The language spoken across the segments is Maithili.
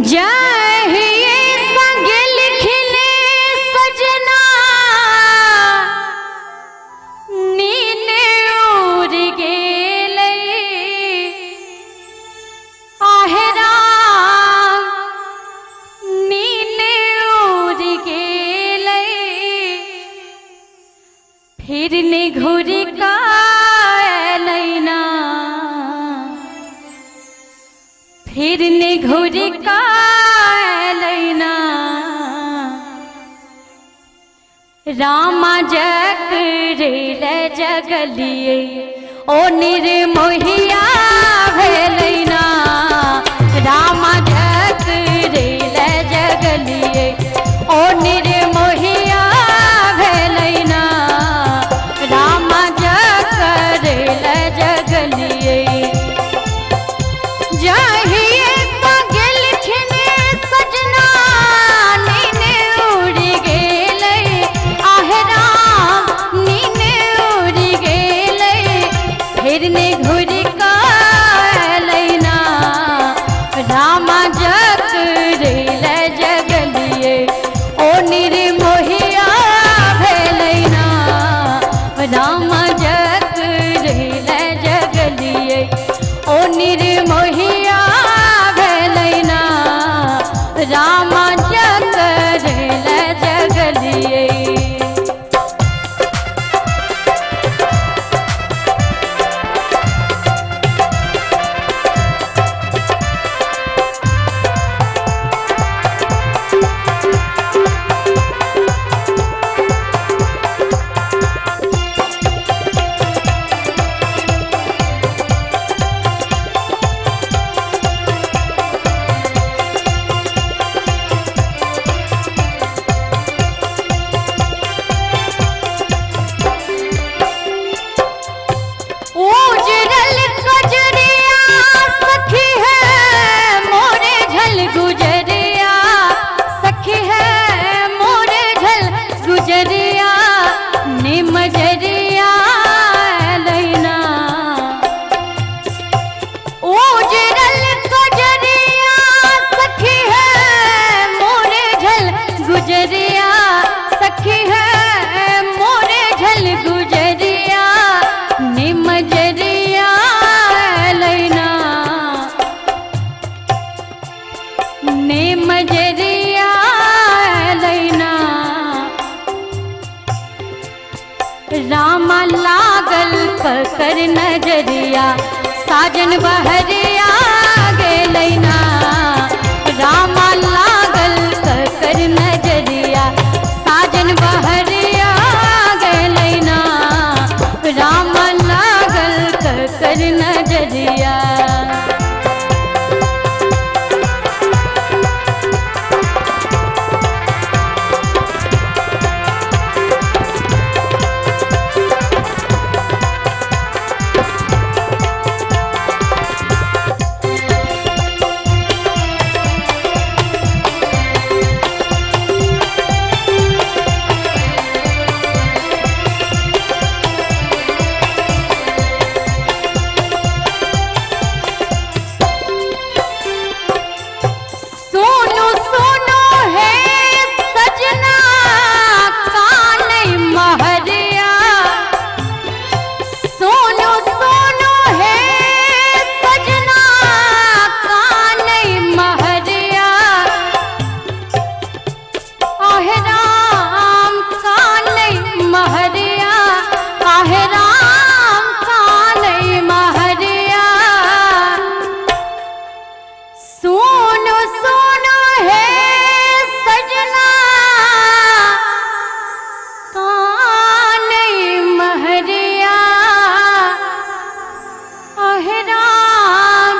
जहिए संग लिखले सजना नीन उड़ गेलै आहेरा नीन उड़ गेलै फिर ने घुर का अयलै ना फिर ने घुर का अयलै ना रामा जकरे ले जगलिए ओ निर्मोहिया भेलै ना रामा जकरे ले जगलिए ओ निर्मोहिया भेलै ना रामा जकरे ले जगलिए जहिए गेलखिन सजना नीन उड़ि गेलै आहे राम नीन उड़ि गेलै फेर ने घुरि कऽ अयलै ना रामा जकरे ले जगलिए ओ निर्मोहिया भेलै ना रामा जकरे ले जगलिए ओ निर्मोहिया भेलै ना रामा जकरे ले जगलिए। उजरल कजरिया सखी है मोरे झल गुजरिया सखी है मोरे झल गुजरिया निमजरिया लैना उजरल कजरिया सखी है मोरे झल गुजरिया सखी है मोरे झल गुजरिया निमजरिया लैना निमजरिया लैना रामा लागल पकड़ नजरिया साजन बहरिया गेलैना रामा लागल पकड़ नजरिया साजन बहरिया गेलैना रामा लागल पकड़ नजरिया। सोनो सोनो है सजना कान महरिया सोनो सोनो है सजना कान महरिया आहे राम कान महरिया आहे राम कान महरिया सोनो सोनो है सजना कान महरिया आहे राम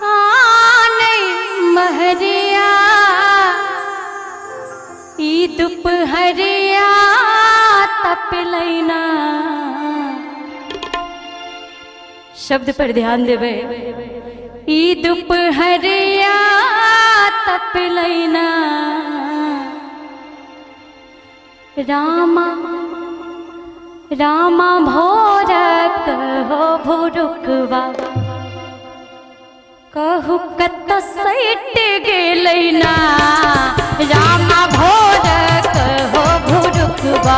कान महरिया ई दुपहरिया तपलैना। शब्द पर ध्यान देबै। ई दुपहरिया तपलैना रामा रामा भोरक हो भोरुकवा कहू कत सटि गेलै ना। रामा भोरक हो भुरुकबा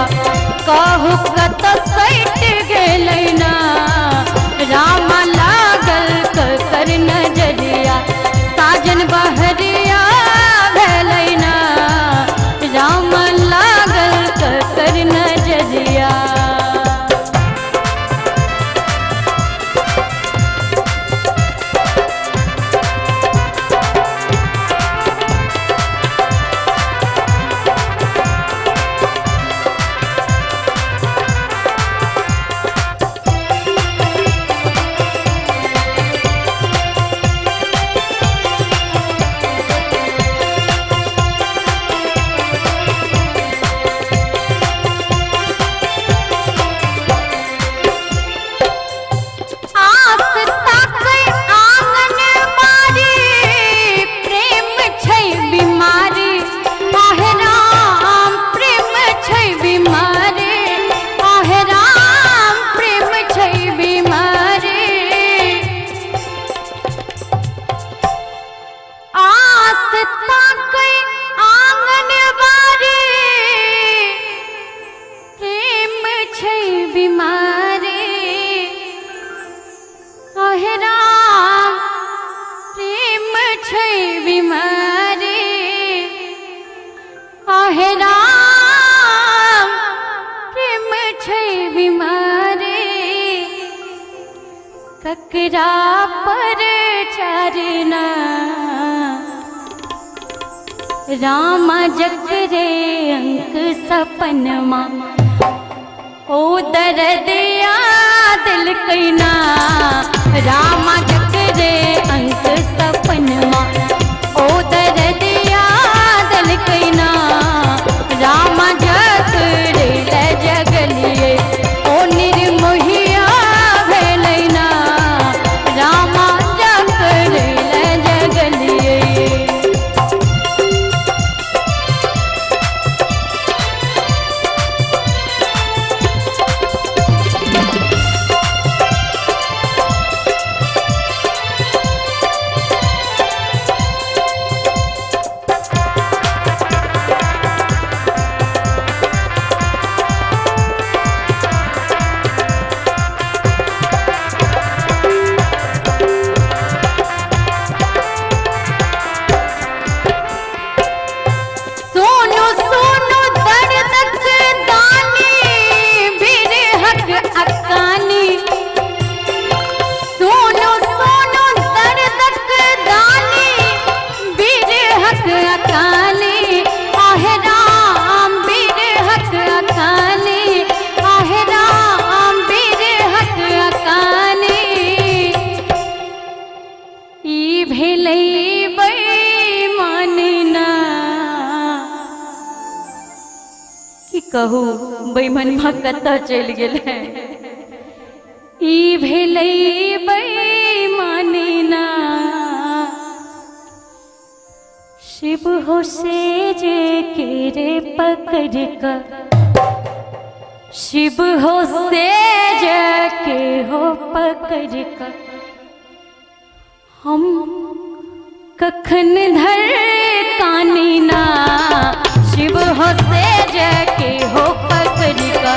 कहू कत सटि गेलै ना। रामा लागल ककर नजरिया साजन बहरिया भेलै ना। रामा लागल ककर नजरिया। आस ताकै आंगन बारी प्रेम छै बीमारी। आहे राम प्रेम छै बीमारी। आहे राम प्रेम छै बीमारी। आस ताकै आंगन बारी प्रेम छै बीमारी। आहे राम प्रेम छै बीमारी। आहे राम प्रेम छै बीमारी। ककरा पर चरना रामा जकरे अंक सपनमा ओ दर्दिया दिल कैना। रामा जकरे अंक सपनमा ओ दर्दिया दिल कैना। रामा जकरे ले जगलिए ओ निर्मोहिया भेलै ना। रामा जकरे ले जगलिए। सोनू सोनू दर्दक दानी बिरहक अकानी। सोनू सोनू दर्दक दानी बिरहक अकानी। आहे राम बिरहक अकानी। आहे राम बिरहक अकानी। ई भेलै बेईमानी ना। की कहू बेईमानमा कतऽ चलि गेलै। ई भेलै बेईमानी ना। शिव हो से जे के रे पकड़ क शिव हो से जे के हो पकड़ क हम कखन धर कानी ना। शिव हो से के हो पकड़ क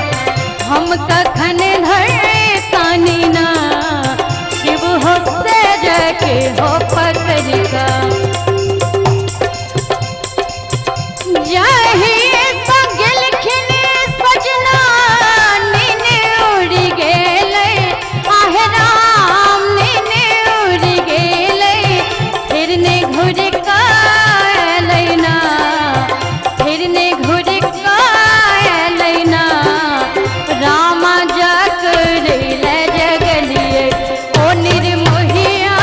हम कखन धर कानी ना। शिव हो से के हो पकड़ क जाहि गेलखिन सजना नीन उड़ि गेलै। आहे राम नीन उड़ि गेलै। फेर ने घुरि कऽ अयलै ना। फेर ने घुरि कऽ अयलै ना। रामा जकरे ले जगलिए ओ निर्मोहिया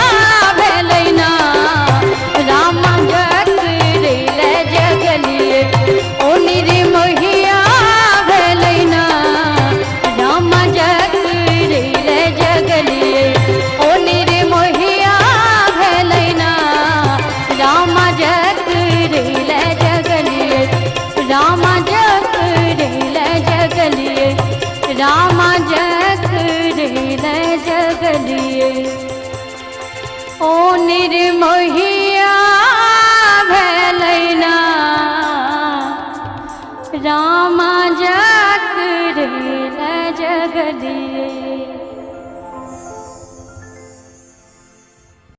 भेलै ना। रामा जकरे ले जगलिए ओ निर्मोहिया भेलै ना। रामा जकरे ले जगलिए ओ निर्मोहिया भेलै ना। रामा चलिए।